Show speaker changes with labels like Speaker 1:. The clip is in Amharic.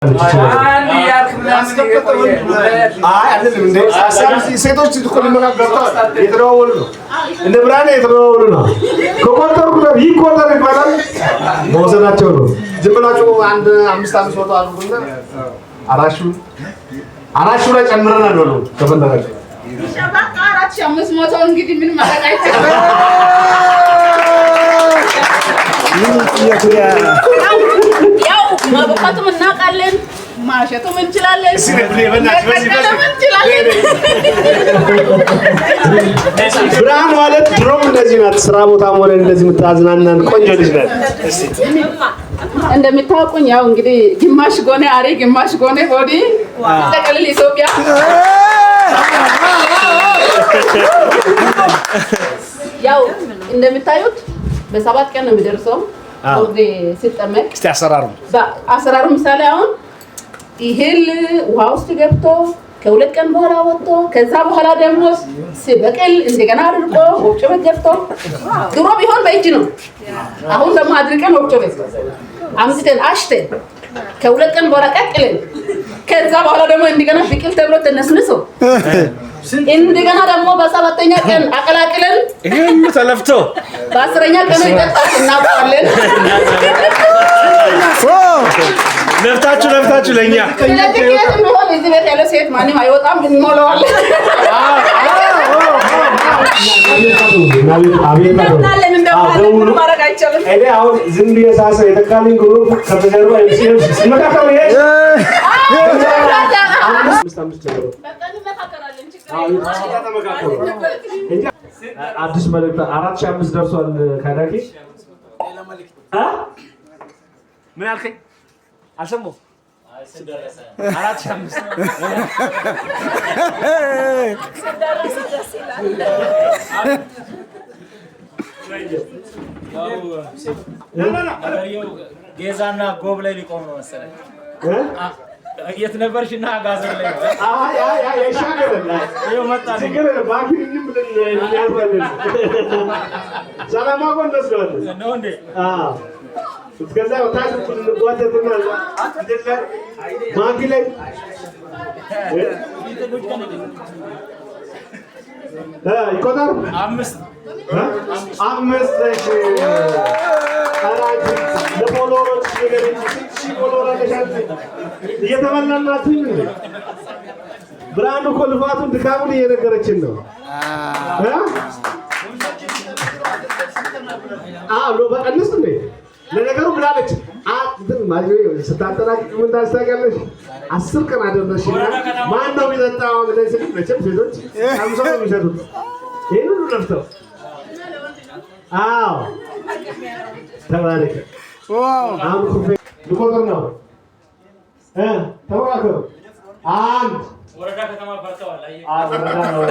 Speaker 1: አንድ እያልክ ምናምን የቆየ
Speaker 2: አይ አይደለም እንዴ፣ ሴቶች እኮ ሊመካከሩ የተደዋወሉ ነው። እንደ ብርሃኔ የተደዋወሉ ነው። ከቆጠሩ ቁጥር ይቆጠር ይባላል። መውሰዳቸው ነው። ዝም ብላችሁ አንድ አምስት 500 አድርጉና 4000 ላይ ጨምረናል በሉ ከፈለጋችሁ።
Speaker 3: በቃ 4500 እንግዲህ ምን ማድረግ አይቻልም። ያው ማቡካቱም እናውቃለን፣ ማሸቱም እንችላለን፣ መቀቀልም እንችላለን።
Speaker 2: ብርሃን ማለት ድሮም እንደዚህ ናት። ስራ ቦታም ሆነ እንደዚህ የምታዝናናን ቆንጆ ልጅ ናት።
Speaker 3: እንደምታውቁኝ ያው እንግዲህ ግማሽ ጎኔ አሪ ግማሽ ጎኔ ቦዲ ጠቅልል ኢትዮጵያ። ያው እንደምታዩት በ7 ቀን ነው የሚደርሰው ወደ ሲጠመቅ።
Speaker 2: እስቲ አሰራሩ።
Speaker 3: አሰራሩ ምሳሌ አሁን እህል ውሃ ውስጥ ገብቶ ከ2 ቀን በኋላ ወጥቶ ከዛ በኋላ ደግሞ ሲበቅል እንደገና አድርቆ ወፍጮ ቤት ገብቶ፣ ድሮ ቢሆን በእጅ ነው። አሁን ደግሞ አድርቀን ወፍጮ ቤት አምጥተን አሽተን ከ2 ቀን በኋላ ቀቅለን ከዛ በኋላ ደግሞ እንደገና ብቅል ተብሎ ተነስንሶ እንደገና ደግሞ በሰባተኛ ቀን አቀላቅለን
Speaker 1: ይሄ ሁሉ ተለፍቶ
Speaker 3: በ10ኛ ቀኑ ይጠጣል፣ እናውቀዋለን።
Speaker 1: ለፍታችሁ ለፍታችሁ ለእኛ።
Speaker 3: ስለዚህ ከየትም ቢሆን እዚህ ቤት ያለ ሴት ማንም አይወጣም፣ እንሞላዋለን። እንደምናለን እንደምናለን፣ ምንም ማድረግ አይቻልም።
Speaker 2: እኔ አሁን ዝም ብዬ ሳስብ የተካልኝ group ከተጀርባ ሲመካከሉ ይሄ አምስት አምስት ጀምሮ
Speaker 3: በቃ እንመካከራለን፣ ችግር የለም።
Speaker 2: እንጂ አዲስ መልዕክት 4005 ደርሷል። ካዳኪ እ
Speaker 1: ምን አልከኝ? አልሰማሁም። 4005።
Speaker 4: ጌዛና ጎብ ላይ ሊቆም ነው መሰለኝ።
Speaker 2: እ?
Speaker 4: የት ነበርሽ? እና ጋዘር ላይ ነው።
Speaker 2: አይ አይ አይ ይሻገራል።
Speaker 4: ይኸው መጣ።
Speaker 2: ችግር የለም። ባኪንም ብለን እናልፋለን። ሰላማ እኮ እንወስደዋለን።
Speaker 4: ነው እንዴ?
Speaker 2: አዎ። እስከዛ ታች እንጓተትና እንትን ላይ ማኪ ላይ እ? እ ይቆጠር።
Speaker 4: አምስት።
Speaker 2: እ? አምስት። እሺ። ኧረ አንቺ ለ follower ኦች ንገሪኝ። ስንት ሺህ follower አለሽ አንቺ? እየተበላን አትይም እንዴ? ብርሃኑ እኮ ልፋቱን ድካሙን እየነገረችን ነው። እ? አዎ በቀንስ እንዴ? ለነገሩ ብላለች። እንትን ማለት ስታጠናቅቅ ምን ታስታውቂያለሽ? 10 ቀን አደረስሽና ማን ነው የሚጠጣው ብለን ስል መቼም ሴቶች ቀምሰው ነው የሚሰጡት። ይሄን ሁሉ ለፍተው። አዎ ተባረከ። አሁን ኩፌ ልቆጥር ነው እ ተመካከሩ። አንድ
Speaker 4: ወረዳ ከተማ ፈርተዋል። አየህ?
Speaker 2: አዎ፣ ወረዳ ነው።